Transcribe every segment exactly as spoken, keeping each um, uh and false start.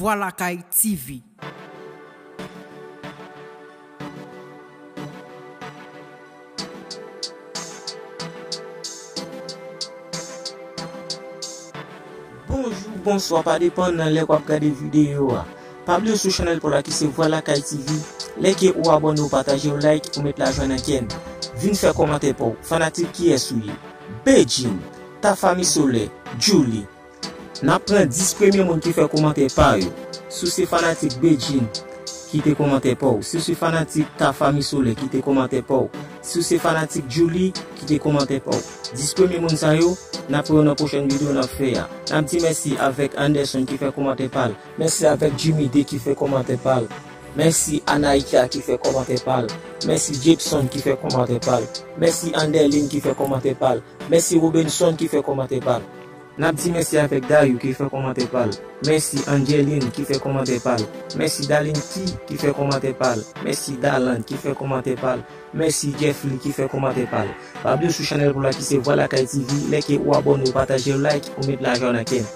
Vwa Lakay T V. Bonjou, bonswa, pa depann nan lè w ap gade videyo a. Pa bliye sou chanèl pa w la ki se Vwa Lakay T V, like ou abòne ou pataje ou like ou met lajan nan kè n. Vin fè kòmantè pa w. Fanatik kiyès ou ye? Bedjine, Tafa Misolè, Djouly. N ap pran dis premye moun ki fè kòmantè pa yo. Si w se fanatik Bedjine, kite kòmantè pa w. Si w se fanatik Tafa Misolè, kite kòmantè pa w. Si w se fanatik Djouly, kite kòmantè pa w. Dis premye moun sa yo, n ap wè yo nan pwochèn videyo n ap fè a. N ap di mèsi avèk Anderson ki fè kòmantè pa l. Mèsi avèk Jimmy D ki fè kòmantè pa l. Mèsi Anaïka ki fè kòmantè pa l. Mèsi Jepson ki fè kòmantè pa l. Mèsi Anderlin ki fè kòmantè pa l. Mèsi Robinson ki fè kòmantè pa l. N ap di mèsi avèk Dayou ki fè kòmantè pa l. Mèsi Angeline ki fè kòmantè pa l. Mèsi Dalinti ki fè kòmantè pa l. Mèsi Dalan ki fè kòmantè pa l. Mèsi Jeffly ki fè kòmantè pa l. Pa bliye sou chanèl pa w la ki se Vwa Lakay T V, like ou abòne ou pataje ou like ou met lajan nan kè n.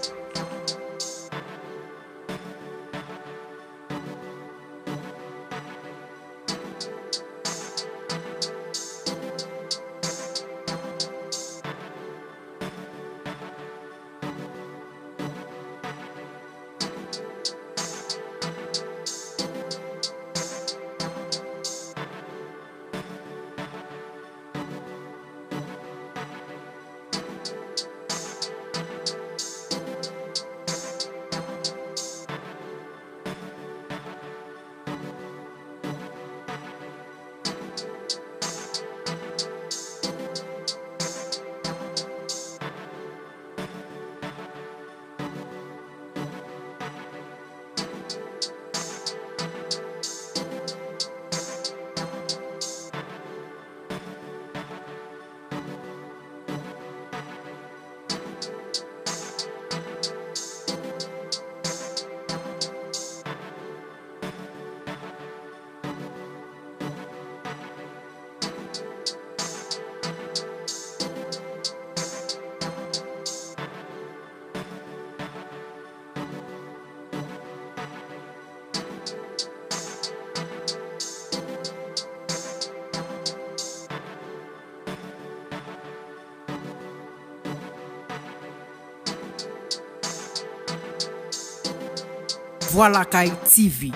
Vwa Lakay T V.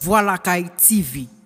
Vwa Lakay T V.